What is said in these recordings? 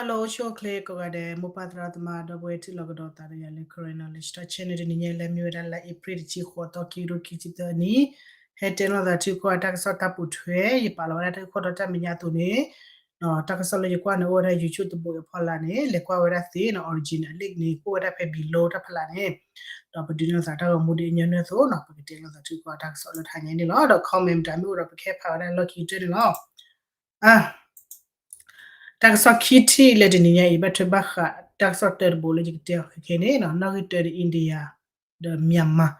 Hello အိၣ်ဆူၣ်အိၣ်ချ့ကိးဂၤဒဲး မိၢ်ပၢ်သရၣ်သမါ ဒီပုၢ်ဝဲၢ်ထံၣ်လိာ်ကဒီးသးဒီးယၤလၢ Karen Knowledge Talk Channel တနံၤညါ လၢမ့ၢ်ဝဲဒၣ်လါအ့ဖြ့ၣ်တဆံဃိးသီ ခံကထိခံဆံသၢနံၣ် ဟဲတဲလိာ်သးထုကီၢ်တၢ်ကစီၣ်တၢ်ပိာ်ထွဲ ယပာ်လီၤဝဲဒၣ်တၢ်ဂ့ၢ်ခိၣ်တီတၢ်မဲာ်ညါအသိးန့ၣ် တၢ်ကစီၣ်လၢယကွၢ်န့ၣ် အိၣ်ဝဲဒၣ် YouTube တဘိအဖီလာ်န့ၣ် လဲၤကွၢ်ဝဲဒၣ်သ့နီၤ original link န့ၣ် အိၣ်ဝဲဒၣ်ဖဲ below တၢ်ဖီလာ်န့ၣ် ဒီးပဒုးနဲၣ်လိာ်သးတၢ်ဂီၤမူဒ်အညီနုၢ်အသိးနီၤ ပကတဲလိာ်သးထုကီၢ်တၢ်ကစီၣ်လၢတဟါညါန့ၣ်လီၤ. ဒီး comment မ့ၢ်အိၣ်ဒီးပကဟဲဖးဝဲဒၣ်လီၢ်ခံကတၢၢ်န့ၣ်လီၤ. တၢ်ကစီၣ်ခံထံၣ်လၢတနံၤညါအံၤ ဘၣ်ထွဲဘၣ်ဃးတၢ်ကစီၣ်တၢတဘိလၢယကတဲအီၤခဲခဲန့ၣ် နီၣ်ဂံၢ်တၢဒီး India ဒီး Myanmar,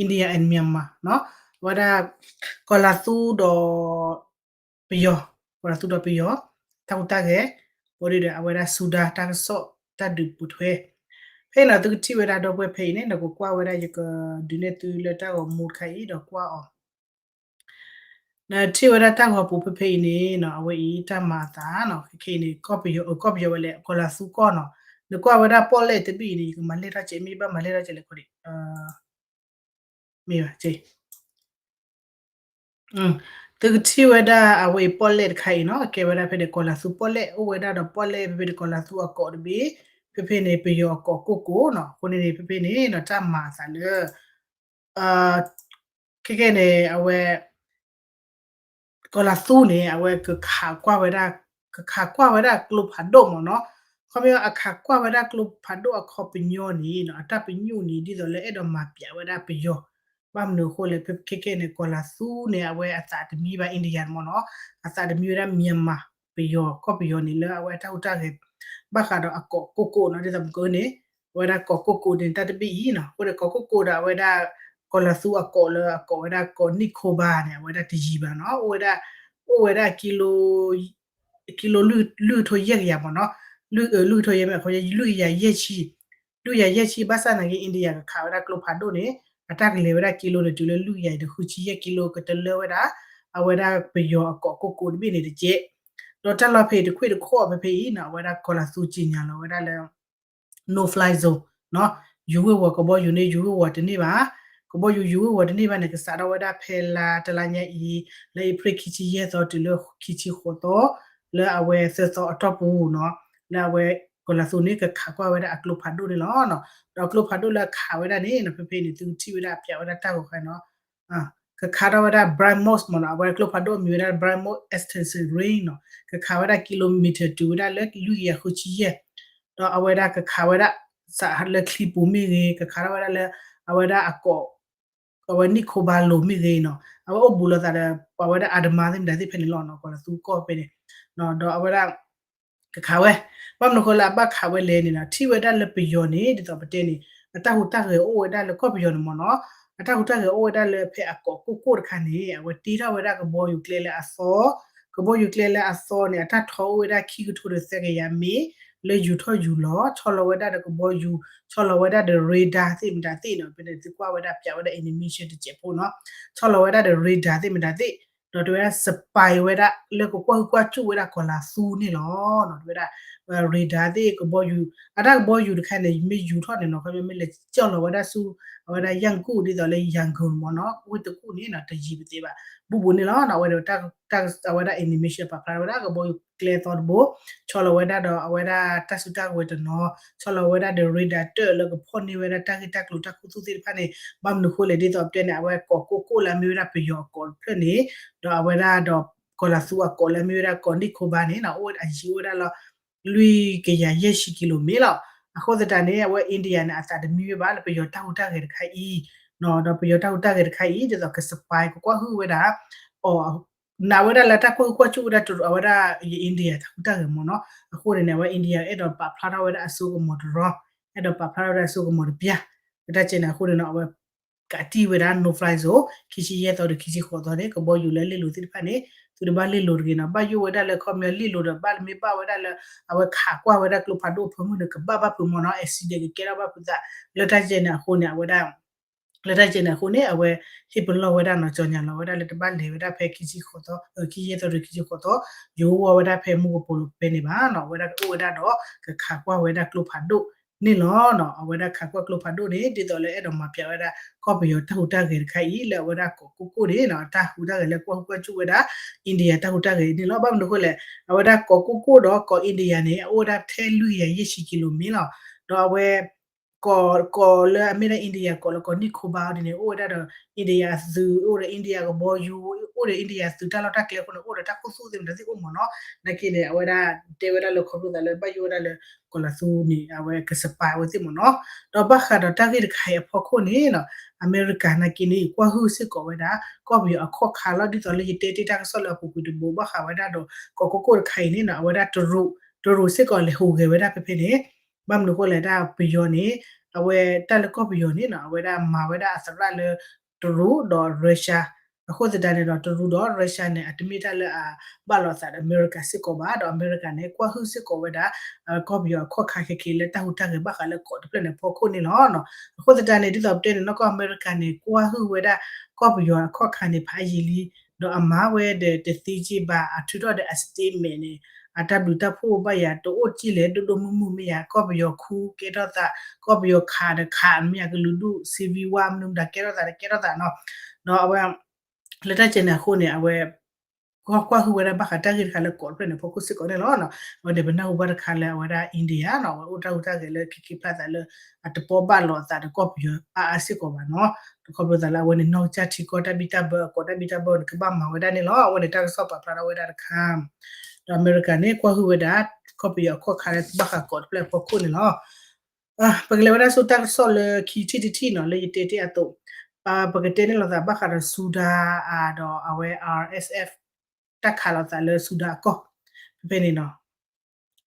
India and Myanmar နီၤ အဝဲဒၣ် ကီၤလၤသူဒီး ပယီၤ, ကီၤလၤသူဒီးပယီၤ တၢ်ဟူးတၢ်ဂဲၤ ဘၣ်ဒီးအဝဲဒၣ် Sudan တၢ်ကစီၣ်တၢ်ဒုးပိာ်ထွဲ ဖဲအံၤနီၤ သုကထံၣ်ဝဲဒၣ်ဒီပုၢ်ဝဲၢ်ဖဲအံၤန့ၣ် နကကွၢ်ဝဲဒၣ် ယကဒုးနဲၣ်သုလၢတၢ်ဂီၤမူတခါအံၤ ဒီးကွၢ်အီၤ နထံၣ်ဝဲဒၣ်တၢ်ဂီၤပူၤဖဲဖဲအံၤန့ၣ်နီၤ အဝဲအံၤတၢ်မၤအသးနီၤ ခဲခဲအံၤန့ၣ် ကီၢ်ပယီၤ ကီၢ်ပယီၤဝဲလဲၣ် ကီၤလၤသူကီၢ်နီၤ နကွၢ်ဝဲဒၣ်ပီၣ်လဲၣ်တဘ့ၣ်အံၤန့ၣ် ယကမၤလဲၢ်ထီၣ်ကဲး မ့ၢ်ဘၣ်မၤလဲၢ်ထီၣ်ကဲးလဲၣ်ခီဒံး မ့ၢ်ဘၣ် သုကထံၣ်ဝဲဒၣ်အဝဲအံၤပီၣ်လဲၣ်တခါအံၤနီၤ ကဲဝဲဒၣ်ဖဲန့ၣ် ကီၤလၤသူပီၣ်လဲၣ် အိၣ်ဝဲဒၣ်ဒီးပီၣ်လဲၣ်ဖဲဖဲန့ၣ် ကီၤလၤသူအကိးတဘ့ၣ် ဖဲဖဲန့ၣ် ပယီၤအကိးကိၢ်ကိၢ်နီၤ အဃိန့ၣ်န့ၣ် ဖဲဖဲန့ၣ်နီၤ တၢ်မၤအသးလၢ ခဲကဲန့ၣ် အဝဲ ကီၤလၤသူန့ၣ် အဝဲကခးကွၢ်ဝဲဒၣ် ကခးကွၢ်ဝဲဒၣ်ကျိဖးဒိၣ်မ့ၢ်နီၤ ခီပညီအခးကွၢ်ဝဲဒၣ်ကျိဖးဒိၣ်အခီပညီန့ၣ်နီၤ အတၢ်ပညိၣ်န့ၣ် ဒ်သိးလၢအဲၣ်ဒိးမၤပျးဝဲဒၣ်ပယီၤ ဘၣ်မနုၤအဃိလဲၣ် ဖဲခဲကဲန့ၣ် ကီၤလၤသူန့ၣ် အဝဲအသးတမံဘၣ် India မ့ၢ်နီၤ အသးတမံဝဲဒၣ် Myanmar ပယီၤ ကီၢ်ပယီၤန့ၣ် လၢအဝဲအတၢ်ဟူးတၢ်ဂဲၤ ဘၣ်ဃးဒီးအကိးကိၢ်ကိၢ်နီၤ ဒ်သိးပကန့ၣ် အဝဲဒၣ်ကိးကိၢ်ကိၢ်န့ၣ် တၢ်တဘ့ၣ်အံၤနီၤ အဃိန့ၣ် ကိးကိၢ်ကိၢ်ဒီးအဝဲဒၣ် ကီၤလၤသူအကိးလၢအကိးဝဲဒၣ်ကိး Nicobar န့ၣ် အဝဲဒၣ်တယံၤဘၣ်နီၤ အိၣ်ဝဲဒၣ် အိၣ်ဝဲဒၣ် ကံလိ လွံၢ်ကထိယဲၢ်ကယၤမ့ၢ်နီၤ လွံၢ်ကထိယဲၢ်မ့ၢ် လွံၢ်ကယၤယဲၢ်ဆံ လွံၢ်ကယၤယဲၢ်ဆံ ဘၣ်ဆၣ်သနာ်က့ India ကခးဝဲဒၣ်ကျိဖးဒိၣ်န့ၣ် အတၢ်ကလဲၤဝဲဒၣ်ကံလိန့ၣ် တုၤလၢလွံၢ်ကယၤအံၤဒီးဃုဆံယဲၢ်ကံလိ ကတလၢဝဲဒၣ် အဝဲဒၣ်ပယီၤအကိးကိၢ်ကိၢ်တဘ့ၣ်န့ၣ်တကဲး ဒီးတၢ်လီၢ်ဖဲအံၤတခွ့ၣ်တခီၣ်ဖဲဖဲအံၤနီၤ အဝဲဒၣ်ကီၤလၤသူကံၢ်ညါလီၤဝဲဒၣ်လၢ no fly zone နီၤ ယူၤဝ့ၤဝီၤကဘီယူၤန့ၣ် ယူၤဝ့ၤဝီၤတန့ၢ်ဘၣ် ကဘီယူၤယူၤဝ့ၤဝီၤတန့ၢ်ဘၣ်န့ၣ် ကစးထီၣ်ဝဲဒၣ်ဖဲလါတလါညါအံၤ လၢအ့ဖြ့ၣ်ခံဆံယဲၢ်သီတုၤလၢခံဆံဃိးသီ လၢအဝဲသၢသီအတီၢ်ပူၤနီၤ လၢအဝဲ ကီၤလၤသူန့ၣ် ကခးကွၢ်ဝဲဒၣ်အကျိဖးဒိၣ်န့ၣ်လီၤ. ဒီးအကျိဖးဒိၣ်လၢအခးဝဲဒၣ်န့ၣ်နီၤ ဖဲဖဲန့ၣ် သုကထံၣ်ဝဲဒၣ်ပျးဝဲဒၣ်တၢ်ဂီၤဃီနီၤ ကခးထီၣ်ဝဲဒၣ် BrahMos မ့ၢ်နီၤ အဝဲကျိဖးဒိၣ်မံၤဝဲဒၣ် BrahMos extension range နီၤ ကခးဝဲဒၣ် kilometer တုၤဝဲဒၣ်လၢလွံၢ်ကယၤဃုဆံယဲၢ် ဒီးအဝဲဒၣ်ကခးဝဲဒၣ် စးလၢချံပူၤမ့ၢ်ဂ့ၤ ကခးထီၣ်ဝဲဒၣ်လၢ အဝဲဒၣ်အကိး အဝဲ Nicobar လိၤမ့ၢ်ဂ့ၤနီၤ အဝဲအိၣ်ဘူးလိာ်သးဒီး ပှၤဝဲဒၣ် Andaman သ့ၣ်မတၤသ့ၣ်ဖဲန့ၣ်လီၤနီၤ ကီၤလၤသူကီၢ်ဖဲန့ၣ် ဒီးအဝဲဒၣ် ကခးဝဲ ဘၣ်မနုၤဃိလၢအဘၣ်ခးဝဲလဲၣ်န့ၣ်နီၤ ထံၣ်ဝဲဒၣ်လၢပယီၤန့ၣ် ဒ်သိးပတဲန့ၣ် အတၢ်ဟူးတၢ်ဂဲၤအိၣ်ဝဲဒၣ်လၢကီၢ်ပယီၤန့ၣ်မ့ၢ်နီၤ အတၢ်ဟူးတၢ်ဂဲၤအိၣ်ဝဲဒၣ်လၢဖဲအကိးကိၢ်ကိၢ်တခါန့ၣ် အဝဲတ့ထီၣ်ဝဲဒၣ်ကဘီယူၤကျဲလၢအသီ ကဘီယူၤကျဲလၢအသီန့ၣ် အတၢ်ထီအိၣ်ဝဲဒၣ်ခံကထိဒီးသၢကယၤမ့ၢ် လၢယူၤထီၣ်ယူၤလီၤ ဆီလီၤဝဲဒၣ်ဒီးကဘီယူၤ ဆီလီၤဝဲဒၣ်ဒီး radar သ့ၣ်မတၤသ့ၣ်နီၤ ဖဲန့ၣ်သုကွၢ်ဝဲဒၣ်ပျးဝဲဒၣ် animation တစဲးဖိနီၤ ဆီလီၤဝဲဒၣ်ဒီး radar သ့ၣ်မတၤသ့ၣ် ဒီးတဲဝဲဒၣ် spy ဝဲဒၣ်လၢကကွၢ်ဟုၣ်ကွၢ်စူၣ်ဝဲဒၣ်ကီၤလၤသူန့ၣ်လီၤနီၤ တဲဝဲဒၣ် radar သ့ၣ်ကဘီယူၤ အတၢ်ကဘီယူၤတခါန့ၣ် မ့ၢ်ယူၤထီၣ်န့ၣ်နီၤ ခီပညီမ့ၢ်လဲၤကၠီၣ်လီၤဝဲဒၣ်ဆူ အဝဲဒၣ် Yangon ဒ်သိးလၢ Yangon မ့ၢ်နီၤ ဝ့ၢ်တကူၣ်န့ၣ်နီၤ တယံၤပသ့ဘၣ် ဘူးဘူးန့ၣ်လီၤနီၤ အဝဲဒၣ် အဝဲဒၣ် animation ပာ်ဖျါထီၣ်ဝဲဒၣ်ကဘီယူၤကျဲသီတဘိ ဆီလီၤဝဲဒၣ်ဒီးအဝဲဒၣ်တၢ်စုတၢ်ကဝဲၤတနီၤ ဆီလီၤဝဲဒၣ်ဒီး radar တၢၣ်လၢကဖီၣ်န့ၢ်ဝဲဒၣ်တၢ်ဂ့ၢ်တၢ်ကျိၤတၢ်ခူသူၣ်သ့ၣ်တဖၣ်န့ၣ် ဘၣ်မနုၤဃိလဲၣ်ဒ်သိးပတဲန့ၣ် အဝဲကိးကိၢ်ကိၢ်လၢအမ့ၢ်ဝဲဒၣ်ပယီၤအကိးတဖျၢၣ်န့ၣ် ဒီးအဝဲဒၣ်ဒီး ကီၤလၤသူအကိးလၢအမ့ၢ်ဝဲဒၣ်ကိး Nicobar န့ၣ်နီၤ အိၣ်ဝဲဒၣ်အယံၤအိၣ်ဝဲဒၣ်လၢ လွံၢ်ကယၤယဲၢ်ဆံ kilometer လီၤ. အဃိသတးန့ၣ် အဝဲ India န့ၣ် အသးတမံဝဲဘၣ်လၢပယီၤတၢ်ဟူးတၢ်ဂဲၤတခါအံၤ ဒီးပယီၤတၢ်ဟူးတၢ်ဂဲၤတခါအံၤ ဒ်သိးက spy ကကွၢ်ဟုၣ်ဝဲဒၣ် အီၤ နာ်ဝဲဒၣ်လၢတၢ်ကွၢ်ဟုၣ်ကွၢ်စူၣ်ဝဲဒၣ်တရူး အဝဲဒၣ် India တၢ်ဟူးတၢ်ဂဲၤမ့ၢ်နီၤ အဃိန့ၣ်န့ၣ် အဝဲ India အဲၣ်ဒိးပာ်ဖျါထီၣ်ဝဲဒၣ်အစိကမီၤတရီ အဲၣ်ဒိးပာ်ဖျါထီၣ်ဝဲဒၣ်အစိကမီၤတပျၢ် ကတၢ်ကဲန့ၣ် အဃိန့ၣ်နီၤ အဝဲ ကးတံၢ်ဝဲဒၣ် no fly zone ခံဆံယဲၢ်သီဒီးခံဆံဃိးသီန့ၣ် ကဘီယူၤလၢလ့ၣ်လိၤသ့ၣ်တဖၣ်န့ၣ် သုတဘၣ်လ့ၣ်လိၤတဂ့ၤနီၤ ဘၣ်ယိၣ်ဝဲဒၣ်လၢခီပညီလ့ၣ်လိၤဒီး ဘၣ်လၢမ့ၢ်ဘၣ်ဝဲဒၣ်လၢ အဝဲခးကွၢ်ဝဲဒၣ်ကျိဖးဒိၣ်အဖၢမုၢ်န့ၣ် ကဘၣ်ဘၣ်ဖုးမ့ၢ်နီၤ accident ကကဲထီၣ်ဘၣ်ဖုးသး လၢတၢ်ကဲန့ၣ်အဃိန့ၣ် အဝဲဒၣ် လၢတၢ်ကဲန့ၣ်အဃိန့ၣ် အဝဲဟ့ၣ်ပလီၢ်ဝဲဒၣ်နီၤ ကၠီၣ်ညါလီၤဝဲဒၣ်လၢတဘၣ်လဲၤဝဲဒၣ်ဖဲခံဆံဃိးသီ ခံဆံယဲၢ်သီဒီးခံဆံဃိးသီ ယိၤဝဲဒၣ်ဖဲမူကပိာ်လိၤဖဲန့ၣ်ဘၣ်နီၤ အဝဲဒၣ်ကအိၣ်ဝဲဒၣ်ဒီး ကခးကွၢ်ဝဲဒၣ်ကျိဖးဒိၣ် အဝဲဒၣ်ခးကွၢ်ကျိဖးဒိၣ်န့ၣ် ဒ်သိးလၢအဲၣ်ဒိးမၤပျးဝဲဒၣ် ကီၢ်ပယီၤတၢ်ဟူးတၢ်ဂဲၤတခါအံၤ လၢအဝဲဒၣ်ကိးကိၣ်ကိၣ်န့ၣ် တၢ်ဟူးတၢ်ဂဲၤလၢကွၢ်ဟူးကွၢ်စူၣ်ဝဲဒၣ် India တၢ်ဟူးတၢ်ဂဲၤန့ၣ်လီၤ. ဘၣ်မနုၤအဃိလဲၣ် အဝဲဒၣ်ကိးကိၣ်ကိၣ်ဒီးကိး India န့ၣ် အအိၣ်ဝဲဒၣ်ထဲလွံၢ်ကယၤယဲၢ်ဆံကံလိမ့ၢ်လီၤ. ဒီးအဝဲ ကိးလၢအမ့ၢ်ဒၣ် India ကိးလၢကိး Nicobar အီၤဒ်န့ၣ် အိၣ်ဝဲဒၣ်ဒီး India အသုး အိၣ်ဒီး India ကဘီယူၤ အိၣ်ဒီး India အသုးတၢ်လီၢ်တၢ်ကျဲအဃိန့ၣ် အိၣ်ဒီးတၢ်ခိၣ်သူၣ်သ့ၣ်မတၤသ့ၣ်အိၣ်မးနီၤ. နာ်က့န့ၣ် အဝဲဒၣ်တဲဝဲဒၣ်လၢခီဖျိသးလၢဘၣ်ယိၣ်ဝဲဒၣ်လၢ ကီၤလၤသူန့ၣ် အဝဲက spy ဝဲသ့ၣ်မးနီၤ. ဒီးဘၣ်ဃးဒီးတၢ်ဂ့ၢ်တခါအံၤအဖီခိၣ်န့ၣ် အမဲရကၤနာ်က့န့ၣ် ကွၢ်ဟုၣ်စ့ၢ်ကီးဝဲဒၣ် ကီၢ်ပယီၤအခီၣ်ခါလီၤ. ဒ်သိးလၢယတဲတ့ၢ်တၢ်ကစီၣ်လၢအပူၤကွံာ်တဘိ ဘၣ်ဃးဝဲဒၣ်ဒီး ကိးကိၣ်ကိၣ်တခါအံၤန့ၣ် အဝဲဒၣ်တရူး တရူးစ့ၢ်ကီးလဲၤဟူးဂဲၤဝဲဒၣ်ဖဲဖဲန့ၣ် ဘၣ်မနုၤအဃိလဲၣ် တၢ်ပယီၤန့ၣ် အဝဲတၢ်လၢကီၢ်ပယီၤန့ၣ်နီၤ အဝဲဒၣ်မၤဝဲဒၣ်အသရၣ်လၢ တရူးဒီး Russia အဃိသတးန့ၣ်ဒီး တရူးဒီး Russia န့ၣ် အတမ့ၢ်တၢ်လၢအဘၣ်လိာ်သးဒီးအမဲရကၤစ့ၢ်ကီးဘၣ် ဒီးအမဲရကၤန့ၣ် ကွၢ်ဟုၣ်စ့ၢ်ကီးဝဲဒၣ် ကီၢ်ပယီၤအခီၣ်ခါခဲခဲလၢတၢ်ဟူးတၢ်ဂဲၤဘၣ်ဃးလၢကိးတဖျၢၣ်န့ၣ်ဖီခိၣ်န့ၣ်လီၤ. အဃိသတးန့ၣ် ဒ်သိးပတဲန့ၣ် နီၢ်ကီၢ်အမဲရကၤန့ၣ် ကွၢ်ဟုၣ်ဝဲဒၣ် ကီၢ်ပယီၤအခီၣ်ခါန့ၣ် ဖးယံာ်လံ ဒီးအမၤဝဲဒီးတသ့က့ဘၣ် အထုးထီၣ်ဒီးအ statement န့ၣ် အတၢ်ဘျုးတၢ်ဖှိၣ်ဘၣ်ယၤ တအိၣ်က့လဲၣ် ဒိၣ်ဒိၣ်မုၢ်မုၢ်မ့ၢ်ယၤ ကီၢ်ပယီၤခူကဲထီၣ်သး ကီၢ်ပယီၤခးဒီးခး မ့ၢ်ယၤကလုာ်ဒူၣ် civil war မနုၤမတၤကဲထီၣ်သးဒီးကဲထီၣ်သးနီၤ. ဒီးအဝဲ လၢတၢ်ကဲန့ၣ်အဃိန့ၣ် အဝဲ ကွၢ်ကွၢ်ဟုၣ်ဝဲဒၣ်ဘၣ်ဃးတၢ်ဂ့ၢ်တခါလၢကိးတဖျၢၣ်န့ၣ်ဖီခိၣ်စ့ၢ်ကီးန့ၣ်လီၤ. အဝဲန့ၣ် ပနၢ်ဟူဘၣ်တခါလၢအဝဲဒၣ် India နီၤ အဝဲအိၣ်တၢ်ဟူးတၢ်ဂဲၤလၢခံခံဖျါသးလၢ အတပီၢ်ဘၣ်လိာ်အသးဒီးကီၢ်ပယီၤအါအါစ့ၢ်ကီးဘၣ်နီၤ. ဒီးခီဖျိသးလၢအဝဲန့ၣ် နီၢ်ကစၢ်ထံကီၢ်တၢ်ဘံၣ်တၢ်ဘၢ အကိးတၢ်ဘံၣ်တၢ်ဘၢန့ၣ် ကဘၣ်မၤဝဲဒၣ်န့ၣ်လီၤ. အဝဲန့ၣ်တၢ်ကစီၣ်ပာ်ဖျါထီၣ်ဝဲဒၣ်တခါ ဒီးအမဲရကၤန့ၣ် ကွၢ်ဟုၣ်ဝဲဒၣ် ကီၢ်ပယီၤအခီၣ်ခါလၢဘၣ်ဃးကိးတဖျၢၣ်အဖီခိၣ်န့ၣ်လီၤ. ပကလဲၤဝဲဒၣ်ဆူတၢ်ကစီၣ်လၢခံထံၣ်တထံၣ်နီၤ လၢယတဲတ့ၢ်အသိး ပကတဲန့ၢ်လိာ်သးဘၣ်ဃးဒီး Sudan ဒီးအဝဲ R S F တၢ်ခးလိာ်သးလၢ Sudan အကီၢ် ဖဲဖဲန့ၣ်နီၤ.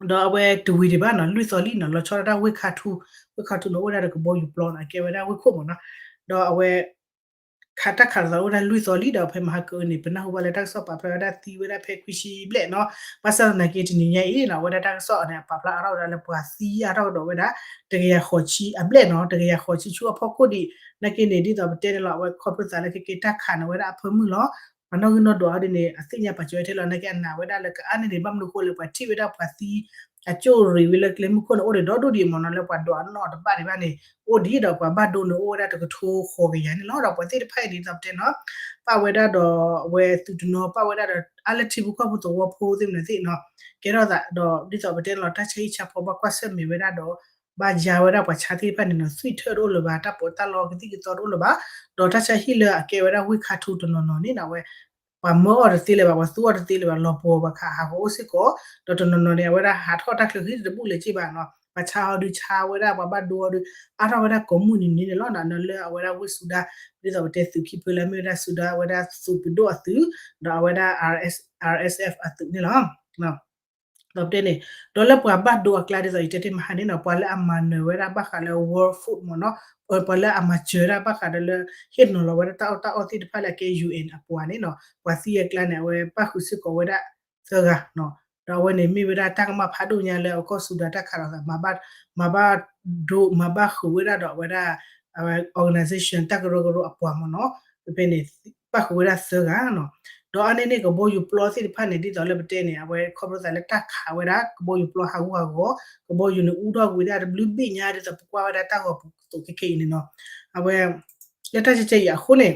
ဒီးအဝဲတဝံၤဒံးဘၣ်နီၤ လွံၢ်သီလံနီၤ လီၤဆီဒၣ်တၢ်ဝ့ၢ်ခါထူ ဝ့ၢ်ခါထူန့ၣ် အိၣ်ဝဲဒၣ်ဒီးကဘီယူၤပျီနီၤ အကဲဝဲဒၣ်ဝ့ၢ်ခိၣ်မးနီၤ. ဒီးအဝဲ ခးတၢ်ခးလိာ်သးအိၣ်ဝဲဒၣ်လွံၢ်သီလံဒီး ဖဲမဟါကၢန့ၣ် ပနၢ်ဟူဘၣ်လၢတၢ်ကစီၣ်ပာ်ဖျါဝဲဒၣ်သံဝဲဒၣ်ဖဲခွံဆံဘျဲၣ်နီၤ. ဘၣ်ဆၣ်သနာ်က့တနံၤညါအံၤနီၤ အဝဲဒၣ်တၢ်ကစီၣ်န့ၣ် အပာ်ဖျါအါထီၣ်ဝဲဒၣ်လၢပှၤသံအါထီၣ်ကဒီးဝဲဒၣ် တကယၤဃိးဆံအဘျဲၣ်နီၤ တကယၤဃိးဆံဆူအဖီခိၣ်ဒံး နာ်က့န့ၣ် ဒ်သိးပတဲန့ၣ်လီၤ အဝဲခီဖျိသးလၢခဲကဲတၢ်ခးန့ၣ်ဝဲဒၣ်အဖၢမုၢ်လီၤ. ပှၤနီၣ်ဂံၢ်နီၣ်ဒွးအီၤဒ်န့ၣ် အသ့ၣ်ညါပာ်စၢၤဝဲထဲလီၤ နာ်က့အနာ်ဝဲဒၣ်လၢကအါန့ၢ်န့ၣ် ဘၣ်မနုၤအဃိလဲၣ် ပှၤထံၣ်ဝဲဒၣ်ပှၤသံ အကၠိၣ်ရံးဝဲလၢကျဲမုၢ်ခိၣ်န့ၣ် အိၣ်ဒံးဒီဒူၣ်ဒံးမ့ၢ်နီၤ လၢပှၤဒွးနီၣ်တဘၣ်ဒံးဘၣ်န့ၣ် အိၣ်ဒံးဒီးပှၤဘၣ်ဒိန့ၣ်အိၣ်ဝဲဒၣ်တကထိဃိးကယၤန့ၣ်လီၤ. ဒီးပှၤသ့ၣ်တဖၣ်အံၤဒ်သိးပတဲနီၤ ပာ်ဝဲဒၣ်ဒီး အဝဲသုးတနီၤ ပာ်ဝဲဒၣ်ဒီး အါလၢထံဖိကီၢ်ဖိသဝီဖိသ့ၣ်မနုၤသ့ၣ်နီၤ ကဲထီၣ်သးဒီး ဒ်သိးပတဲန့ၣ်လီၤ တၢ်ဆါဟံၣ်ဆါဖီဘၣ်ကွၢ်ဆၢၣ်မဲာ်ဝဲဒၣ်ဒီး ဘၣ်ယါဝဲဒၣ်ပှၤဆါသ့ၣ်တဖၣ်န့ၣ်နီၤ သွံၣ်ထၢၣ်တအိၣ်လၢၤဘၣ် တၢ်ပီးတၢ်လီကသံၣ်ကသီတအိၣ်လၢၤဘၣ် ဒီးတၢ်ဆါဟံၣ်လၢအကဲဝဲဒၣ်ဝ့ၢ်ခါထူတနီၤနီၤန့ၣ်နီၤ အဝဲ ပှၤမၢအီၤတသ့လၢၤဘၣ် ပှၤသူအီၤတသ့လၢၤဘၣ် လီၤပှီၤပှၤခးဟးဂီၤအိၣ်စ့ၢ်ကီး ဒီးတနီၤနီၤန့ၣ် အဝဲဒၣ်ဟးထီၣ်တၢ်ချၢဃံတဘူၣ်လၢၤက့ဘၣ်နီၤ ပှၤဆါအီၤဒုးဆါဝဲဒၣ် ပှၤဘၣ်ဒိအီၤဒုး အါထီၣ်ဝဲဒၣ်ကိးမုၢ်နံၤန့ၣ်န့ၣ်လီၤ. လၢအဝဲဒၣ်ဝ့ၢ်စူဒၤ ဒ်သိးပတဲသုးခံဖုလၢအမ့ၢ်ဝဲဒၣ်စူဒၤ အဝဲဒၣ်သုးပဒိၣ်အသုး ဒီးအဝဲဒၣ် R S RSF အသုးန့ၣ်လီၤ. ဒီးပတဲန့ၣ် ဒီးလၢပှၤဘၣ်ဒိအကျါဒ်သိးယတဲတ့ၢ်မဟါန့ၣ်နီၤ ပှၤလၢအမၤနၢၤဝဲဒၣ်ဘၣ်ဃးလၢ World Food မ့ၢ်နီၤ ပှၤလၢအမၤစၢၤဒၣ်ဘၣ်ဃးဒီးလၢ ဟ့ၣ်နီၤလီၤဝဲဒၣ်တၢ်အီၣ်တၢ်အီသ့ၣ်တဖၣ်လၢအကဲ UN အပှၤန့ၣ်နီၤ ပှၤသံအကျါန့ၣ် အဝဲပၣ်ဃုာ်စ့ၢ်ကီးဝဲဒၣ်သၢဂၤနီၤ ဒီးအဝဲန့ၣ်မ့ၢ်ဝဲဒၣ်တၢ်ကမၣ်ဖးဒိၣ်ညါလၢအကီၢ်စူဒၤတၢ်ခးလိာ်သး မၤဘၣ်ဒိ မၤဘၣ်ဃုာ်ဝဲဒၣ်ဒီးအဝဲဒၣ် အဝဲ organization တၢ်ကရၢကရိအပှၤမ့ၢ်နီၤ ဖဲဖဲန့ၣ် ပၣ်ဃုာ်ဝဲဒၣ်သၢဂၤနီၤ ဒီးအါန့ၢ်န့ၣ်ကဘီယူၤပျီသ့ၣ်တဖၣ်န့ၣ် ဒ်သိးလၢပတဲန့ၣ် အဝဲခီဖျိသးလၢတၢ်ခးဝဲဒၣ် ကဘီယူၤပျီဟးဂူာ်ဟးဂီၤ ကဘီယူၤန့ၣ်အူထီၣ်ကွံာ်ဒၣ်တဘျုးဘ့ၣ်ညါ ဒ်သိးပကွၢ်ဝဲဒၣ်တၢ်ဂီၤပူၤသိးခဲခဲအံၤန့ၣ်နီၤ အဝဲ လၢတၢ်ကဲကဲအံၤအဃိန့ၣ်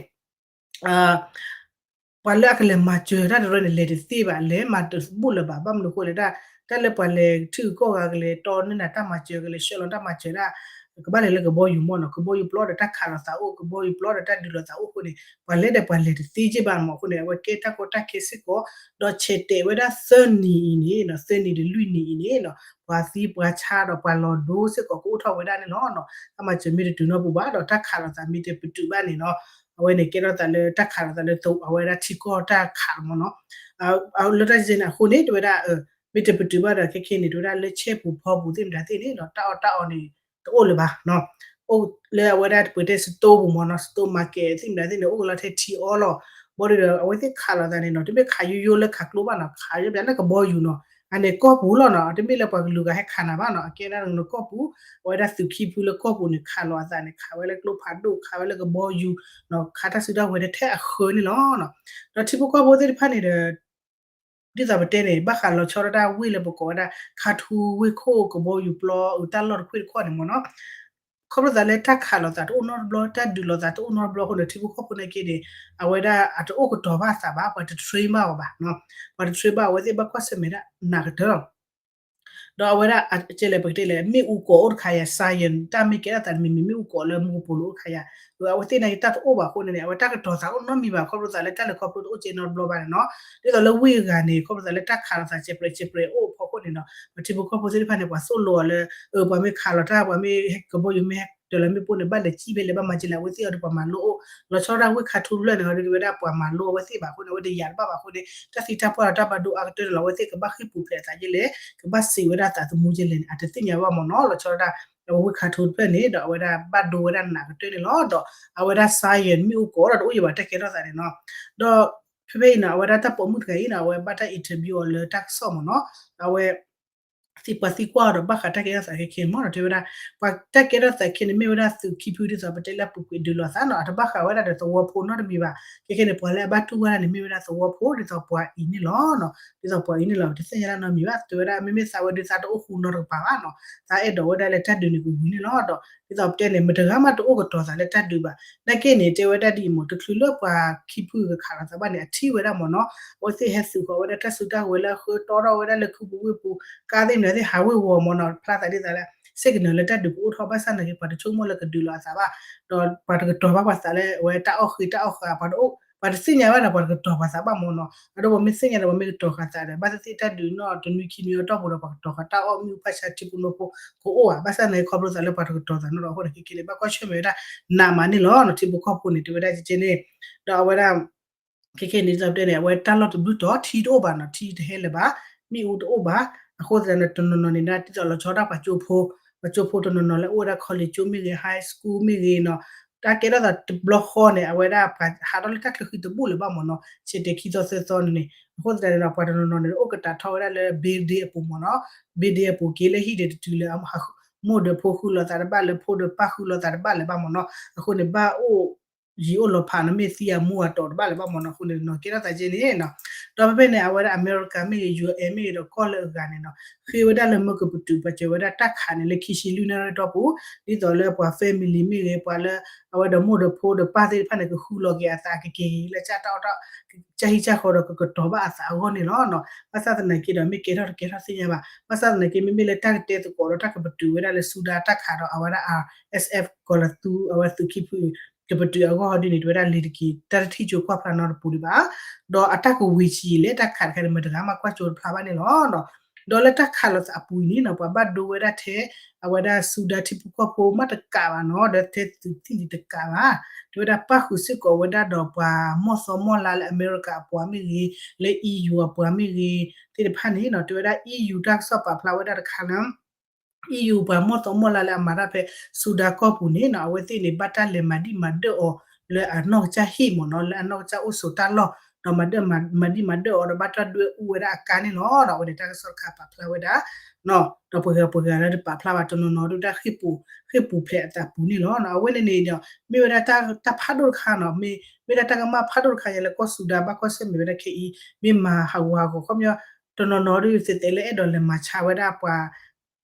ပှၤလၢအကလဲၤမၤစၢၤတၢ်တရၢန့ၣ် လဲၤတသ့ဘၣ် လဲၤမၤတဘူၣ်လၢၤဘၣ် ဘၣ်မနုၤအဃိလဲၣ် တၢ်လၢပှၤလဲၤထံဂုၤကီၢ်ဂၤကလဲၤတီန့ၢ်နၤတၢ်မၤစၢၤ ကလဲၤဆှၢလီၤတၢ်မၤစၢၤဒၣ် ကဘၣ်လဲၤလၢကဘီယူၤမ့ၢ်နီၤ ကဘီယူၤပျီဒီးတၢ်ခးလိာ်သးအိၣ် ကဘီယူၤပျီဒီးတၢ်ဒုးလိာ်သးအိၣ်အဃိန့ၣ် ပှၤလဲၤဒီးပှၤလဲၤတသ့က့ဘၣ်မ့ၢ်အဃိန့ၣ် အဝဲကဲတၢ်ကီတၢ်ခဲစ့ၢ်ကီး ဒီးဆဲးတဲာ်ဝဲဒၣ်သၢနံၤအံၤန့ၣ်နီၤ သၢနံၤဒီးလွံၢ်နံၤအံၤန့ၣ်နီၤ ပှၤသံပှၤဆါဒီးပှၤလီၤဒိစ့ၢ်ကီးကအိၣ်ထီၣ်ဝဲဒၣ်န့ၣ်လီၤ. တၢ်မၤစၢၤမ့ၢ်တတုၤနီတပူၤဘၣ်ဒီးတၢ်ခးလိာ်သးမ့ၢ်တပတုာ်ဘၣ်န့ၣ်နီၤ အဝဲန့ၣ်ကဲထီၣ်သးလၢတၢ်ခးလိာ်သးလၢအဝဲဒၣ်ထံကီၢ်တၢ်ခးလီၤမ့ၢ်နီၤ လၢတၢ်စဲန့ၣ်အဃိန့ၣ် တဝဲဒၣ် မ့ၢ်တပတုာ်ဘၣ်ဒီးခဲခဲန့ၣ် တဝဲဒၣ်လၢဆဲပူၤဖီပူၤသ့ၣ်မတၤသ့ၣ်န့ၣ်ဒီး တၢ်အီၣ်တၢ်အီန့ၣ် တအိၣ်လၢၤဘၣ် အိၣ်လၢအဝဲဒၣ်ပှဲၤတဲ store ပူၤမ့ၢ်နီၤ store market သ့ၣ်မတၤသ့ၣ်န့ၣ် အိၣ်ကလီၤထဲထံအီလီၤ ဘၣ်ဒီးအဝဲသ့ၣ်ခးလိာ်သးန့ၣ်နီၤ တမ့ၢ်ခးယိယိလၢခးကျိဘၣ်နီၤ ခးယိယိလၢကဘီယူၤနီၤ အန့ၣ်ကီၢ်ပူၤလီၤနီၤ တမ့ၢ်လၢပှၤကလုာ်ဂၤဟဲခးနၤဘၣ်နီၤ အကဲဒၣ်နီၤကီၢ်ပူၤ အဝဲဒၣ်သုးခံဖုလၢကီၢ်ပူၤန့ၣ် ခးလိာ်အသးန့ၣ် ခးဝဲလၢကျိဖးဒိၣ် ခးဝဲလၢကဘီယူၤ ခးတၢ်စုတၢ်ဝဲၤတထဲအဃၢန့ၣ်လီၤ. ဒီးထံဖိကီၢ်ဖိသ့ၣ်တဖၣ်န့ၣ်ဒီး ဒ်သိးပတဲန့ၣ် ဘၣ်ဃးလီၤဆီဒၣ်တၢ်ဝ့ၢ်လၢပကိးဝဲဒၣ် ခါထူဝ့ၢ်ခိၣ်ကဘီယူၤပျီ တၢ်လီၢ်တခွ့ၣ်တခီၣ်န့ၣ်မ့ၢ်နီၤ, ခီဖျိသးလၢတၢ်ခးလိာ်သးတအိၣ်နီတဘျီ တၢ်ဒုးလိာ်သးတအိၣ်နီတဘျီအဃိန့ၣ် ထံဖိကီၢ်ဖိနာ်က့န့ၣ် အဝဲဒၣ်အတအိၣ်ကတီၤဘၣ်အသးဘၣ် ပှၤတ train ဘၣ်အီၤဘၣ်, ပှၤတ train ဘၣ်အဝဲသ့ၣ်ဘၣ်ကွၢ်ဆၢၣ်မဲာ်ဒၣ်နးကတၢၢ်လီၤ. ဒီးအဝဲဒၣ်အကဲလဲၣ်ပကတဲလဲၣ် မ့ၣ်အူကိးအိၣ်တခါယၤ စါယၢၣ် တၢ်မ့ၢ်ကဲထီၣ်သးတမံၤမံၤ မ့ၣ်အူကိးလၢမူကပိာ်လိၤအိၣ်တခါယၤ, အဝဲသ့ၣ်နာ်က့တၢ်တအိၣ်ဘၣ်အဃိန့ၣ်န့ၣ် အဝဲတၢ်ကတီၤသးအိၣ်နီတမံၤဘၣ် ခီဖျိသးလၢတၢ်လဲၤခီဖျိတအိၣ်ကဲနီတဘျီဘၣ်န့ၣ်နီၤ, ဒ်သိးလၢဝ့ၢ်အဂၤန့ၣ် ခီဖျိသးလၢတၢ်ခးလိာ်သးစဲးပြဲးစဲးပြဲးအိၣ်အဖီခိၣ်န့ၣ်ဒီး ပှၤထံဖိကီၢ်ဖိသ့ၣ်တဖၣ်န့ၣ် ပှၤသိၣ်လိအီၤလၢ ပှၤမ့ၢ်ခးလိာ်တၢ် ပှၤမ့ၢ်ကဘီယူၤမ့ၢ်ဟဲတၢၤလီၤမ့ၣ်ပိၢ်န့ၣ် ဘၣ်လဲၤစံၣ်ဖဲလဲၣ် ဘၣ်မၤကလဲၣ် အဝဲသ့ၣ်အီၤဒီးပှၤမၤလိအိၣ် လီၤဆီဒၣ်ဝ့ၢ်ခါထူတဖျၢၣ်န့ၣ် အီၤဒ်ကဝဲဒၣ်ပှၤမၤလိအဝဲသ့ၣ်ဘၣ်အဃိန့ၣ် အဝဲတယာ်တဘၣ်ဘၣ်အဃိန့ၣ် တၢ်သံတၢ်ပှၢ်ဒီးတၢ်ဘၣ်ဒိအါကတၢၢ်န့ၣ်လီၤ အဝဲသ့ၣ်ကဘၣ်ဃ့ၢ်ပူၤဖျဲးအသးယဲလဲၣ် ကဘၣ်စံးဝဲဒၣ်သးသမူယဲလဲၣ်န့ၣ် အတသ့ၣ်ညါဘၣ်မ့ၢ်နီၤ လီၤဆီဒၣ် အဝဲဝ့ၢ်ခါထူတဖျၢၣ်န့ၣ် ဒီးအဝဲဒၣ်ဘၣ်ဒိဝဲဒၣ်နးကတၢၢ်န့ၣ်လီၤ ဒီးအဝဲဒၣ် စါယၢၣ် မ့ၣ်အူကိးဒီးတအိၣ်ယံၤဘၣ်တၢ်ကဲထီၣ်သးန့ၣ်နီၤ ဒီး ဖဲဖဲအံၤနီၤ အဝဲဒၣ်တၢ်ပိာ်မုၣ်တဂၤအံၤနီၤ အဝဲဘၣ်တၢ် interview အီၤလၢတၢ်ကစီၣ်မ့ၢ်နီၤ အဝဲ သံပှၤသံကွၢ်အီၤဒီးဘၣ်ဃးတၢ်ကဲထီၣ်သးခဲခဲမ့ၢ်နီၤ တဲဝဲဒၣ် ပှၤတၢ်ကဲထီၣ်သးခဲန့ၣ် မ့ၢ်ဝဲဒၣ်သုးခံဖုဒ်သိးပတဲလၢအပူၤကွံာ်ဒုးလိာ်သးနီၤ အတဘၣ်ဃးဝဲဒၣ်ဒီးသဝီဖိနီတမံၤဘၣ် ခဲခဲန့ၣ် ပှၤလၢအဘၣ်တူၢ်ဝဲဒၣ်န့ၣ် မ့ၢ်ဝဲဒၣ်သဝီဖိဒ်သိးပှၤအံၤန့ၣ်လီၤ ဒ်သိးပှၤအံၤန့ၣ်လီၤ ပတသ့ၣ်ညါတၢ်နီတမံၤဘၣ် တဲဝဲဒၣ် မ့မ့ၢ်သးဝဲဒုးသးတအိၣ်ဃူနီတကပၤဘၣ်နီၤ သးအဲၣ်ဒိးဝဲဒၣ်လၢတၢ်ဒုးန့ၣ်ကဝံၤန့ၣ်လီၤ ဒီးဒ်သိးပတဲန့ၣ် မတဂၤမးတအိၣ်ကတီၤသးလၢတၢ်ဒုးဘၣ် နာ်က့န့ၣ် တဲဝဲဒၣ်ဒ်အံၤမ့ၢ် တချုးလၢပှၤခံဖုကခးလိာ်သးဘၣ်န့ၣ် အထံၣ်ဝဲဒၣ်မ့ၢ်နီၤ အဝဲသ့ၣ်ဟဲသုးဃီၤဝဲဒၣ်တၢ်စုတၢ်ဝဲၤလၢအဃၢတီထီၣ်ဝဲဒၣ်လၢခုပူၤဝ့ၢ်ပူၤ ကါသ့ၣ်နၤသ့ၣ်ဟးဝ့ၤဝီၤမ့ၢ်နီၤ ဖျါသးဒ်သိးလၢ စ့ၢ်ကနီၤလၢတၢ်ဒုးကအိၣ်ထီၣ်ဘၣ်ဆၣ်နာ်က့ ပှၤတဆိကမိၣ်လၢကဒုးလိာ်အသးဘၣ် ဒီးပှၤတကတီၤဘၣ်ပှၤသးလၢအဝဲတၢ်အီၣ်ဃ့တၢ်အီၣ်ဃာ် ပှၤတအိၣ် ပှၤတသ့ၣ်ညါဘၣ်ဒီးပှၤတကတီၤပှၤသးဘၣ်မ့ၢ်နီၤ အဒိပှၤမ့ၢ်သ့ၣ်ညါဒီးပှၤမ့ၢ်ကတီၤဃာ်သးဒီး ဘၣ်သ့ၣ်သ့ၣ်တၢ်ဒုးနီၢ်တနွံခံနွံအတီၢ်ပူၤဒီး ပှၤကတီၤဃာ်တၢ်အီၣ်မ့ၣ်အူဖၣ်ဆါထံဖိနိဖိကအိၣ်ဧါ ဘၣ်ဆၣ်နာ်က့ခီဖျိသးလၢပှၤတကတီၤသးနီတဂၤအဃိန့ၣ် ခဲခဲန့ၣ် ဘၣ်ကွၢ်ဆၢၣ်မဲာ်ဝဲဒၣ် နးမးန့ၣ်လီၤနီၤ ထံဖိကီၢ်ဖိန့ၣ် တဲဝဲဒၣ်ကဲကဲန့ၣ် ဒီးအဝဲဒၣ် ခဲခဲန့ၣ် ဒ်သိးပတဲန့ၣ် အဝဲတၢ်လီၢ်တဘျုးတီၤ ထံတအိၣ်ဘၣ်နီၤ ထံတဟဲလၢၤဘၣ် မ့ၣ်အူတအိၣ်ဘၣ် အဃိသတးန့ၣ် တနီၤနီၤန့ၣ် ဒ်သိးလီၤဆီဒၣ်ပှၤကၠိဖိ ပှၤကၠိဖိတနီၤနီၤလၢအိၣ်ဝဲဒၣ် college ကၠိမ့ၢ်ဂ့ၤ high school မ့ၢ်ဂ့ၤနီၤ တၢ်ကဲထီၣ်သးတဘျီဃီန့ၣ် အဝဲဒၣ်ပှၤဟးထီၣ်လၢတၢ်ချၢဃံတဘူၣ်လၢၤဘၣ်မ့ၢ်နီၤ ဆဲးတဲာ်ခံသီသၢသီန့ၣ်န့ၣ် အဃိသတးန့ၣ်ဒီး ပှၤတနီၤနီၤန့ၣ် အိၣ်ကတၢ်ထီၣ်ဝဲဒၣ်လၢ building အပူၤမ့ၢ်နီၤ building အပူၤက့ၤလၢဟံၣ်ဒံးတတုၤလၢ မိၢ်ဒီးဖိဃုလိာ်သးတဘၣ်လၢၤ ဖိဒီးပၢ်ဃုလိာ်သးတဘၣ်လၢၤဘၣ်မ့ၢ်နီၤ အဃိန့ၣ် ဘၣ်အိၣ် ယံာ်အိၣ်လီၤဖးနီၤ မ့ၢ်သံအမူအတီၤတဘၣ်လၢၤဘၣ်မ့ၢ်နီၤ အဃိန့ၣ်နီၤ ကဲထီၣ်သးကဲန့ၣ်နီၤ ဒီးဖဲဖဲန့ၣ် အဝဲဒၣ်အမဲရကၤမ့ၢ်ဂ့ၤ ယူအ့မ့ၢ်ဂ့ၤဒီးကီၢ်လၢအဂၤန့ၣ်နီၤ ဃ့ဝဲဒၣ်လၢမၢကပတုာ် ပှၤစၢၤဝဲဒၣ်တၢ်ခးန့ၣ်လၢခံဆံလွံၢ်နၣ်ရံၣ်တီၢ်ပူၤ ဒ်သိးလၢပှၤ family မ့ၢ်ဂ့ၤ ပှၤလၢအဝဲဒီးမိၢ်ဒီးဖိဒီးပၢ်သ့ၣ်တဖၣ်န့ၣ် ကဃုလီၤက့ၤအသးကက့ၤလၢတၢ်အီၣ်တၢ် ကၢ်ဟံၣ်ကၢ်ဃီဒီးကကတီၤဘၣ်အသးအဂီၢ်န့ၣ်လီၤ. ဘၣ်ဆၣ်သနာ်က့ဒီး မ့ၢ်ကဲထီၣ်တကဲထီၣ်သ့ၣ်ညါဘၣ်. ဘၣ်ဆၣ်သနာ်က့ မ့မ့ၢ်လၢတၢ်ကတဲသကိးဒီးတၢ်ကပတုာ်ဝဲဒၣ်လၢဆူဒၣ်တၢ်ခးဒီး အဝဲဒၣ် အါၣ်အ့းအ့း ကီၤလၤသူ အဝဲသုးခံဖု ကပတုာ်အဂီၢ်ဒ်န့ၣ် တဝဲဒၣ်လံၤတက့ၤ တၢ်တထံၣ်ကၠိကွၢ်ဖျါနီတပူၤဒံးဘၣ်. ဒီးအတၢ်ကဝံၤဆံးအံၤလၢတၢ်ခးတခါန့ၣ် မတၤဂၤမးကွၢ်ကၠိတဖျါဘၣ်န့ၣ်လီၤ. ဒီးလၢတၢ်ခးလိာ်သးအပူၤအံၤန့ၣ်နီၤ ပှၤဘၣ်ဒိဝဲဒၣ်ထဲ အဝဲဒၣ်ဆူဒၣ်ထံဖိကီၢ်ဖိမးတကးဘၣ်နီၤ ဒီးထဲသုးသံၣ်န့ၣ်တကးဘၣ်. တဲဝဲဒၣ်ပၣ်ဃုာ်စ့ၢ်ကီးဝဲဒၣ်ဒီးပှၤမီၢ်သီမီၢ်လါလၢအမဲရကၤအပှၤမ့ၢ်ဂ့ၤ, လၢ EU အပှၤမ့ၢ်ဂ့ၤ သ့ၣ်တဖၣ်န့ၣ်နီၤ တဲဝဲဒၣ် EU တၢ်ကစီၣ်ပာ်ဖျါဝဲဒၣ်တခါလၢ EU ပှၤမီၢ်သီမီၢ်လါလၢအမၤတၢ်ဖဲဆူဒၣ်ကီၢ်ပူၤန့ၣ်နီၤ အဝဲသ့ၣ်န့ၣ် ဘၣ်တၢ်လဲၤမၤဒံၣ်မၤဒၢၣ်အီၤလၢအနီၢ်ကစၢ်ဟံၣ်မ့ၢ်နီၤ လၢအနီၢ်ကစၢ်အိၣ်ဆိးတၢ်လီၢ် ဒီးမၤဒံၣ်မၤဒၢၣ်အီၤ ဒီးဘၣ်တၢ်ဒွဲၣ်အူဝဲဒၣ်အကါန့ၣ်လီၤ. ဒီးအဝဲန့ၣ်တၢ်ကစီၣ်တခါပာ်ဖျါဝဲဒၣ် ဒီးပှၤဂၤပှၤဂၤလၢတပာ်ဖျါဘၣ်တနီၤနီၤ ဒုၣ်ဒါဃ့ၢ်ပူၤ ဃ့ၢ်ပူၤဖျဲးအသးပူၤန့ၣ်လီၤ. အဝဲန့ၣ်န့ၣ်ဒီး မ့ၢ်ဝဲဒၣ်တၢ်ဖးဒိၣ်တခါနီၤ မ့ၢ်ဝဲဒၣ်တၢ်ကမၣ်ဖးဒိၣ်တခါညါလၢကီၢ်ဆူဒၣ် ဘၣ်ကွၢ်ဆၢၣ်မဲာ်ဝဲဒၣ်ခဲအံၤ မ့ၢ်မၤဟးဂူာ်ဟးဂီၤ ခီပညီ တနီၤနီၤဒုးသဲးသဲးလၢအဲၣ်ဒိးလဲၤမၤဆါဝဲဒၣ်ပှၤ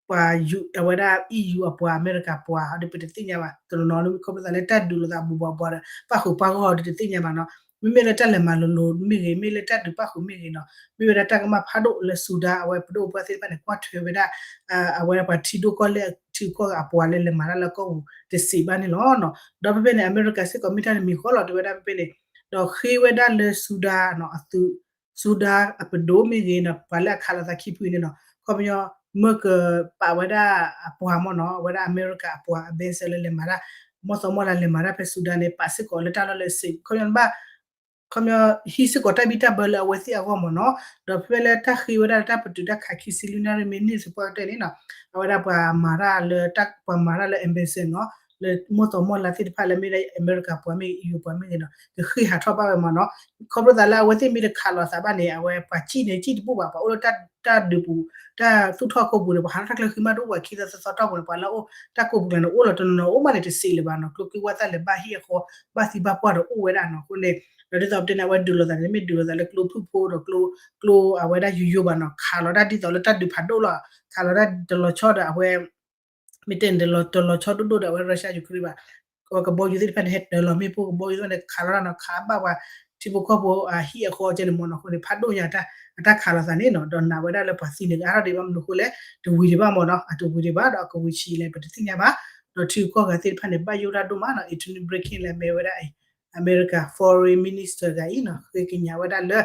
ပှၤ အဝဲဒၣ် EU အပှၤ အမဲရကၤပှၤဒီး ပတသ့ၣ်ညါဘၣ်. တနီၤနီၤဒုး ခီဖျိသးလၢတၢ်ဒုးလိာ်သးဘူးဘူးအပှၤဒီး ပၣ်ဃုာ်ပၣ်ဂီၢ်ဒီးတသ့ၣ်ညါဘၣ်နီၤ. မ့မ့ၢ်လၢတၢ်လဲၤမၤလိၤလိၤမ့ၢ်ဂ့ၤ မ့ၢ်လၢတၢ်ဒုးပၣ်ဃုာ်မ့ၢ်ဂ့ၤနီၤ မ့ၢ်ဝဲဒၣ်တၢ်ကမၣ်ဖးဒိၣ်လၢဆူဒၣ် အဝဲပဒိၣ်ပှၢ်သ့ၣ်တဖၣ်န့ၣ် ကွၢ်ထွဲဝဲဒၣ် အဝဲဒၣ်ပှၤထံဒိၣ်ကီၢ်လဲၢ်ထံကီၢ်အပှၤလၢလဲၤမၤတၢ်လၢကီၢ်ပူၤတစဲးဘၣ်န့ၣ်လီၤ. ဒီးဖဲဖဲန့ၣ် အမဲရကၤစ့ၢ်ကီးမ့ၢ်တၢ်တမံၤဃီလီၤ တဲဝဲဒၣ်ဖဲဖဲန့ၣ် ဒီးဃ့ဝဲဒၣ်လၢဆူဒၣ်နီၤ အသုး ဆူဒၣ်အပဒိၣ်မ့ၢ်ဂ့ၤနီၤ ပှၤလၢအခးလိာ်သးခံဖုန့ၣ်နီၤ ခီပညီ မၢကပာ်ဝဲဒၣ်အပှၤမ့ၢ်နီၤ အဝဲဒၣ်အမဲရကၤအပှၤအဘဲစဲလၢလဲၤမၤတၢ် မီၢ်သီမီၢ်လါလဲၤမၤတၢ်ဖဲဆူဒၣ်န့ၣ် ပာ်စ့ၢ်ကီးလၢတၢ်လီၢ်လၢစ့း ခီပညီဘၣ် ခီပညီ ဟံးစ့ၢ်ကီးတၢ်ဘံၣ်တၢ်ဘၢလၢအဝဲသ့ၣ်အဂီၢ်မ့ၢ်နီၤ. ဒီးဖဲလၢတၢ်ဃ့ဝဲဒၣ်လၢတၢ်ပတုာ်တၢ်ခးခံဆံလွံၢ်နၣ်ရံၣ်မံးနံးသပှၢ်ကတၢၢ်န့ၣ်နီၤ အဝဲဒၣ်ပှၤမၤတၢ်လၢ ပှၤမၤတၢ်လၢ embassy နီၤ လၢမီၢ်သီမီၢ်လါသ့ၣ်တဖၣ်လၢမ့ၢ်ဒၣ်အမဲရကၤပှၤမ့ၢ်ဂ့ၤ EU ပှၤမ့ၢ်ဂ့ၤနီၤ ကဃ့ၢ်ဟးထီၣ်ဘၣ်ဝဲမးနီၤ. ခီဖျိသးလၢအဝဲသ့ၣ်မ့ၢ်တခးလိာ်သးဘၣ်န့ၣ် အဝဲပှၤစံၣ်န့ၣ် စံၣ်တဘူၣ်ဘၣ် ပှၤအိၣ်လၢတၢ်ဒုးပူၤ တၢ်သူၣ်ထီၣ်ကိးပူၤန့ၣ် ပှၤဟးထီၣ်တၢ်ချၢဃံမးတအိၣ် ပှၤခံသီသၢသီတီၢ်ပူၤန့ၣ် ပှၤလၢအအိၣ်တၢ်ကိးပူၤကျါန့ၣ် အိၣ်လီၤတနီၤနီၤ အိၣ်ဘၣ်န့ၣ်တစံးလၢၤဘၣ်နီၤ ကျိချံဝၣ်သၣ်လဲၤဘၣ်ဟံၣ်အဃီ ဘၣ်သံဘၣ်ပှၢ်ဒီးအိၣ်ဝဲဒၣ်နီၤ. အဃိန့ၣ် ဒီးဒ်သိးပတဲန့ၣ် အဝဲဒုးလိာ်သးန့ၣ် မ့ၢ်ဒုးလိာ်သးလၢကျိဖုၣ်ဖိဒီး ကျိအဝဲဒၣ်ယိယိဘၣ်နီၤ ခးလီၤတၢ်ဒ်သိးလၢတၢ်ဒုးဖးဒိၣ်လီၤ ခးလီၤတၢ်တလီၤဆီဒီးအဝဲ မ့ၢ်တဲန့ၣ် တလီၤဆီဒိၣ်ဒိၣ်ဒီးအဝဲ Russia Ukraine ဘၣ် အဝဲကဘီယူၤသ့ၣ်တဖၣ်န့ၣ် ဟဲတၢၤလီၤမ့ၣ်ပိၢ် ကဘီယူၤသ့ၣ်တဖၣ်န့ၣ် ခးလီၤတၢ်နီၤ ခးဘၣ်ပှၤထံဖိကီၢ်ဖိအဟံၣ်အဃီကဲန့ၣ်မးနီၤ. အဃိန့ၣ် ဖးဒိၣ်ညါ အတၢ်ခးလိာ်သးန့ၣ်နီၤ ဒီးနာ်ဝဲဒၣ်လၢပှၤသံန့ၣ် အါထီၣ်ဒံးဘၣ်မနုၤအဃိလဲၣ် တဝံၤဒံးဘၣ်မးနီၤ အတဝံၤဒံးဘၣ်ဒီးအကဝံၤဆံးလဲၣ် ပတသ့ၣ်ညါဘၣ်. ဒီးထံဂုၤကီၢ်ဂၤသ့ၣ်တဖၣ်န့ၣ် ဘၣ်ယိၣ်တၢ်ဒိၣ်မးနီၤ Antony Blinken လၢအမ့ၢ်ဝဲဒၣ် အမဲရကၤ Foreign Minister တဂၤအံၤနီၤ ဃ့ကညးဝဲဒၣ်လၢ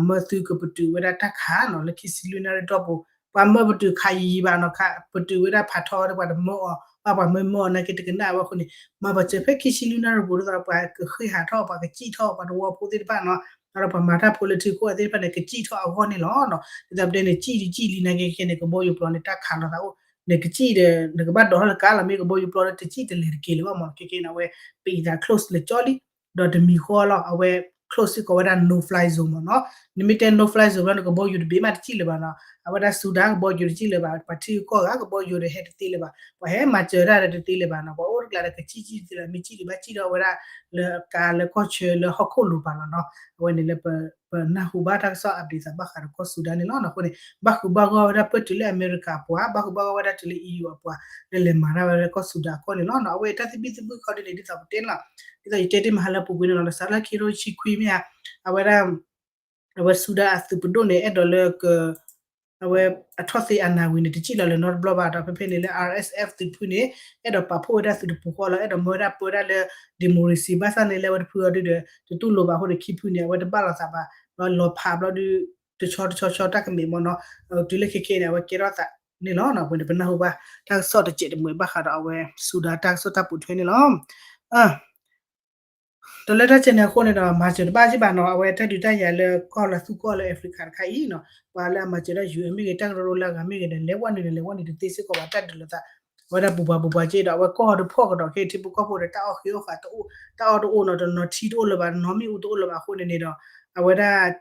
မၢသုကပတုာ်ဝဲဒၣ်တၢ်ခးနီၤ လၢခံဆံလွံၢ်နၣ်ရံၣ်တီၢ်ပူၤ ပှၤမၢပတုာ်ခးယံာ်ယံာ်ဘၣ်နီၤ ပတုာ်ဝဲဒၣ်ဖးထီဝဲဒၣ်ပှၤတမၢအီၤ ဘၣ်ပှၤမၢမၢအီၤနာ်က့တကနၣ်ဝဲအဃိန့ၣ် မၤပာ်စၢၤဖဲခံဆံလွံၢ်နၣ်ရံၣ်ပူၤ ဒ်သိးဒီးပှၤကဃ့ၢ်ဟးထီၣ် ပှၤကစံၣ်ထီၣ် ပှၤတဝီဖိသ့ၣ်တဖၣ်နီၤ ဒီးပှၤမၤတၢ်ဖိလၢထံခိၣ်သ့ၣ်တဖၣ်န့ၣ် ကစံၣ်ထီၣ်အဂီၢ်န့ၣ်လီၤ. ဒ်သိးပတဲန့ၣ် စံၣ်တစံၣ်လံနာ်က့ခဲန့ၣ် ကဘီယူၤပျီန့ၣ် တၢ်ခးလိာ်သးအိၣ် နကစံၣ်ဒီး နကဘၣ်ဒိးထီၣ်လၢကါလီၤ မ့ၢ်ကဘီယူၤပျီလၢတစံၣ်တလဲၤတက့ၤလၢၤဘၣ်မး ခဲခဲန့ၣ် အဝဲ ပအံၤသး close လၢကၠီလံ ဒီးတမံၤဃီလီၤ အဝဲ close စ့ၢ်ကီးဝဲဒၣ် no fly zone မးနီၤ. နမ့ၢ်တဲ no fly zone လီၤ နကဘီယူၤတဘ့ၣ်မးတစံၣ်လၢၤဘၣ်နီၤ အဝဲဒၣ် Sudan ကဘီယူၤတစံၣ်လၢၤဘၣ် ပှၤထံဂုၤကီၢ်ဂၤကဘီယူၤဒီးဟဲတသ့လၢၤဘၣ် ပှၤဟဲမၤစၢၤတၢ်ဒီးတသ့လၢၤဘၣ်နီၤ ပှၤအိၣ်တကျါဒီးကစံၣ်စံၣ်တသ့လၢၤ မ့ၢ်စံၣ်ဒံးဘၣ်စံၣ်ထီၣ်ဝဲဒၣ် လၢကါလၢကီၢ်ဆၢလၢဟီၣ်ခိၣ်လိၤပၤလီၤနီၤ. အဝဲန့ၣ်လၢ ပနၢ်ဟူဘၣ်တၢ်ကစီၣ် update သးဘၣ်ဃးဒီးကီၢ် Sudan န့ၣ်လီၤ. အဃိန့ၣ် ဘၣ်ဃုာ်ဘၣ်ဂီၢ်ဝဲဒၣ်ပၢၢ်တုၤလၢအမဲရကၤအပှၤ ဘၣ်ဃုာ်ဘၣ်ဂီၢ်ဝဲဒၣ်တုၤလၢ EU အပှၤ လၢလဲၤမၤတၢ်ဝဲလၢကီၢ် Sudan အကီၢ်န့ၣ်လီၤ. အဝဲတၢ်သဘံၣ်သဘုၣ်ခီဒ်န့ၣ် ဒ်သိးပတဲန့ၣ်လီၤ ဒ်သိးယတဲတ့ၢ်မဟါလၢပူၤကွံာ်န့ၣ်လီၤ ဒီးစးထီၣ်ခံကထိတဆံခွံမ့ၢ်ဧါ အဝဲဒၣ် အဝဲ Sudan အသုးပဒိၣ်န့ၣ် အဲၣ်ဒိးလၢက အဝဲအထီၣ်သ့အနၢ်ဝံၤန့ၣ် တစံၣ်လီၤလၢၤနီတဘျီဘၣ်ဒီး ဖဲဖဲန့ၣ်လၢ RSF သုးဖုန့ၣ် အဲၣ်ဒိးပာ်ဖှိၣ်ဝဲဒၣ်သုးတပူၤဃီလီၤ အဲၣ်ဒိးမၢဝဲဒၣ်ပၢဝဲဒၣ်လၢ democracy ဘၣ်ဆၣ်န့ၣ်လၢအဝဲတဖုအီၤဒုဒီး တတူၢ်လိာ်ဘၣ်အဃိန့ၣ် ခံဖုန့ၣ် အဝဲတဘၣ်လိာ်သးဘၣ် ဒီးလီၤဖးဘျီဒု တဆီတဆီဆီတၢ်ကမ့ၢ်မ့ၢ်နီၤ တုၤလၢခဲခဲန့ၣ် အဝဲကဲထီၣ်သးန့ၣ်လီၤ. အဝဲန့ၣ် ပနၢ်ဟူဘၣ် တၢ်ကစီၣ်တစဲးတမှဲးဘၣ်ဃးဒီးအဝဲ Sudan တၢ်ကစီၣ်တၢ်ပိာ်ထွဲန့ၣ်လီၤ. ဒီးလၢတၢ်စဲးန့ၣ်အဃိန့ၣ်ဒီး မၤစၢၤတဘၣ်က့ဘၣ်နီၤ အဝဲတၢ်ဒုးတၢ်ယၤလၢကီၢ်လၢသူကီၢ်လၢ Africa တခါအံၤနီၤ ပှၤလၢအမၤစၢၤဒၣ် UN မ့ၢ်ဂ့ၤ တၢ်ကရၢကရိလၢအဂၤမ့ၢ်ဂ့ၤဒီး လဲၤဝဲနုာ်ဒီးလဲၤဝဲနုာ်တသ့စ့ၢ်ကီးဘၣ် တၢ်ဒုးလိာ်သး အဝဲဒၣ်ပူၤပှၤပူၤပှၤက့ဒီး အဝဲကီၢ်ဟီၣ်တဖီၣ်ကဒီးခဲအံၤ ထံဖိကီၢ်ဖိဒီး တၢ်အီၣ်ဃ့အီၣ်ဃာ်တအိၣ် တၢ်အီၣ်တအိၣ်နီၤ တနီၤထံတအိၣ်လၢၤဘၣ် တနီၤမ့ၣ်အူတအိၣ်လၢၤဘၣ်အဃိန့ၣ်န့ၣ်ဒီး အဝဲဒၣ်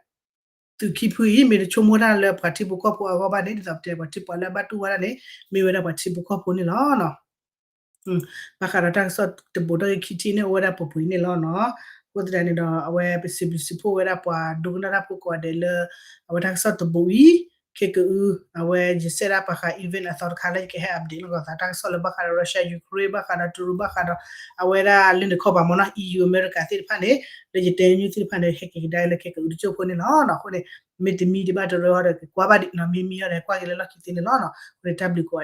သုးခံဖုအံၤ မ့ၢ်တဆိကမိၣ်တၢ်လၢပှၤထံဖိကီၢ်ဖိအဂီၢ်ဘၣ်န့ၣ် ဒ်သိးပတဲပှၤထံပှၤလၢအဘၣ်တူၢ်ဝဲဒၣ်န့ၣ် မ့ၢ်ဝဲဒၣ်ပှၤထံဖိကီၢ်ဖိန့ၣ်လီၤ. ဘၣ်ဃးဒီးတၢ်ကစီၣ်တဘိးတၢ်ဂ့ၢ်ခံထံၣ်န့ၣ် အိၣ်ဝဲဒၣ်ပှဲၤပှဲၤန့ၣ်လီၤနီၤ. အဃိသတးန့ၣ်ဒီး အဝဲပစံးဘျုးစံးဖှိၣ်ဝဲဒၣ်ပှၤဒိကနၣ်တၢ်ဖိကိးဂၤဒဲးလၢ အဝဲတၢ်ကစီၣ်တဘိးအံၤ ခဲကအု အဝဲယစဲးဒၣ်ပာ်ဃာ် event အသီတခါလၢယကဟဲ update လီၤသး တၢ်ကစီၣ်လၢဘၣ်ဃးဒီး Russia Ukraine ဘၣ်ဃးဒီးတရူး ဘၣ်ဃးဒီး အဝဲဒၣ်လၢနခီပၤမ့ၢ်နီၤ EU အမဲရကၤသ့ၣ်တဖၣ်န့ၣ် လၢယတဲညူသ့ၣ်တဖၣ်န့ၣ် ဟဲက့ၤကဒါလၢခဲကအုတကၠိၢ်ဖိန့ၣ်လီၤ. အဃိန့ၣ် မ့တမံဒံးဘၣ်တရၢဟီဒီး ကကွၢ်ဘၣ်ဒံးနီၤ မ့မံဟီဒီး ကွၢ်က့ၤလၢလီၢ်ခံသ့န့ၣ်လီၤ. အဃိန့ၣ် တၢ်ဘျုးကိးဂၤ